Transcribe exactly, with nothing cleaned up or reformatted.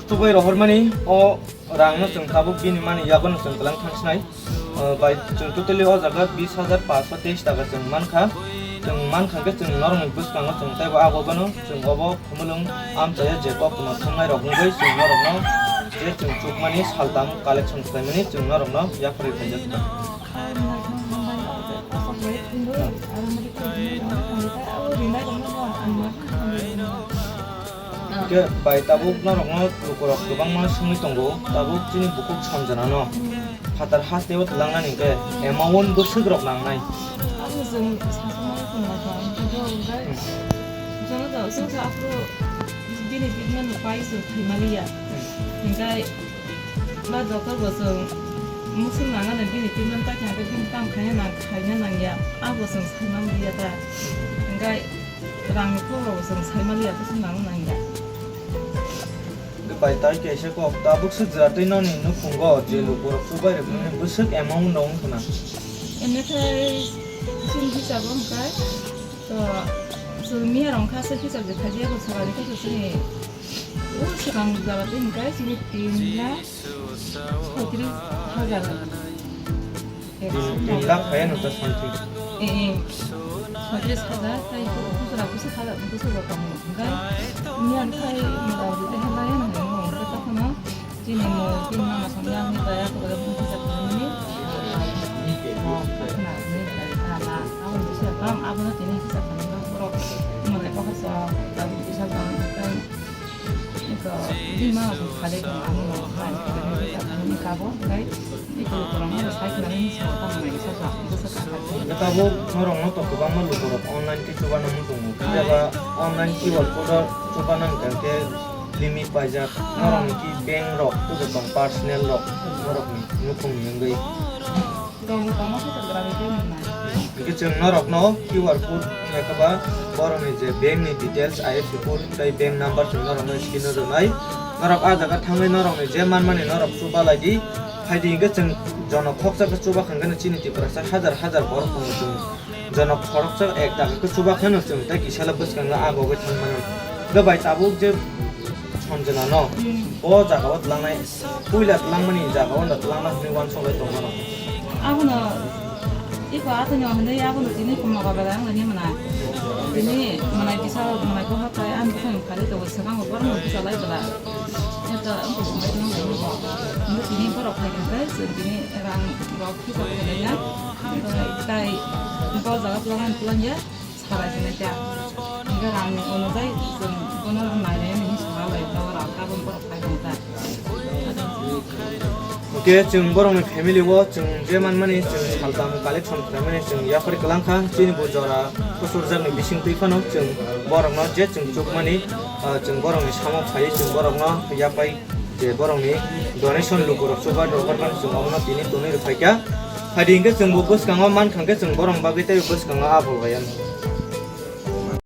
Chubai rohormani o rangno chwng tabuk bini mani yagono chwng kwlang thangsnai. O bai chwng totally o jaga bis hajar paanch sho teis taka chwng mankha. Chwng mankha khe chwng norokni bwskango chwng teibo abo gano chwng obo khumulwng amchaya je koktwma thumnai rok wngwi chwng norokno je chwng chukmani saltam collection khlaimani chwng norokno yaphari khaijak. Khe bai tabuk norokno lukurok kwbangma swngwi tongo, tabuk chini bukhuk Sanjana no phatar hasteo twlangnani hwnkhe amount bwswk rok nangnai. Abo chwng sasaimani tongma kha, hwnkhe bo hwnkhe jono jono chwngsa aphuru bini treatment bai chwng khaimaliya. Hwnkhe ba doctor bo chwng muchung nangani bini treatment bai kha, hwnkhe bini tamo khaina nang, khaina nangya, abo chwng saimaliya ta. Hwnkhe rangni kokno bo chwng saimaliya, bwswk nangna nangya. Bai tai kaisa kok, tabuk swk jwra tei noni nukhungo je lukurok chubai rwkmani bwswk amount rok wngkha na? Emnikhai chini hisabo hwnkhe to chwng miya rok wngkha se hisab je khajiya bo salary khe chini o swkang jwra tei hwnkhe chini tin lakh soitris hajar. Tin, tin lakh kaya no ta something. Eh, eh. Soitris hajar, tai ko kusura kusa hajar, kusa bo tong. Hwnkhe, miyan khai mora hwnkhe hela ya nang mo, hwnkhe tokhono chini mo, chini mama song ya, hwnkhe kaya ko da hwnkhe sa khamani. Mo, khna, hwnkhe kaya, ala, abo ni sa kam, abo no tini sa khamani, borok, mo le ko sa, abo ni sa kam, Iko, bini mama bo khalai tongo, ani mama bo khalai tongo, ani mama bo khalai tongo, ani kabo, tei iko lukurok no sai khlai nini saka tamo nai kisa sa, kisa sa kha kha. Tabuk norok no to kwbangma lukurok online khe chuba nang tongo. Phiya ba online Q R code o chuba nang khe limit paijak. Norok ni ki bank rok, tei tong personal rok, norok ni nukhung ni wngwi. Tongo, tongo, khe tongo, tongo, tongo. Hingke chwng norokno Q R code wngya khe ba borokni je bank ni details, I F S C code tei bank number chwng norokno screen o rwnai. Norok ah jaga thangwi norokni je manmani norok chuba lai di. Phaidi hingke chwng jono khoksa khe chuba khe hingke chini Tiprasa hajar hajar borok tongo chwng. Jonok khoroksa ek taka khe chuba kheno chwng tei kisala bwskango agogwi thang mano. Hwnkhe bai tabuk je Sanjana no bo jaga o twlangnai, puila twlangmani jaga o no twlangna hwnwi uansuk lai tong mano. Abono iko athaino hwnwi abono tini koma ba belai wnglaini mwnai. Tini mwnai kisa mwnai boha khlai ani bwkhani khalai tongo, swkango borokno bwchalai bwla. Eto wngkha bo mai tongmani bo. Hwnwi tini borok phai khe chwng tini rang rok hisab khlaina. Tai bo jaga twlang ani twlang ya, sarai sinai ta. Hingke rang ni onojai chwng bono nai nai hinwi sara lai, tabuk rang tabuk borok phai tong ta. Hingke chwng borok ni family o chwng je manmani chwng saltam collection khlaimani chwng yapri kwlang kha, chini bo jora kusurjak ni bising twi phano chwng borok no je chwng chukmani, ah, chwng borok ni samok sai chwng borok no yapai. Je borokni donation lukurok chuba rohormani chwng omono tini tonwi rwphaikha. Phaidi hwnkhe chwngbo bwskango mankha hwnkhe chwng borokni bagwi teibo bwskango abo bai ano.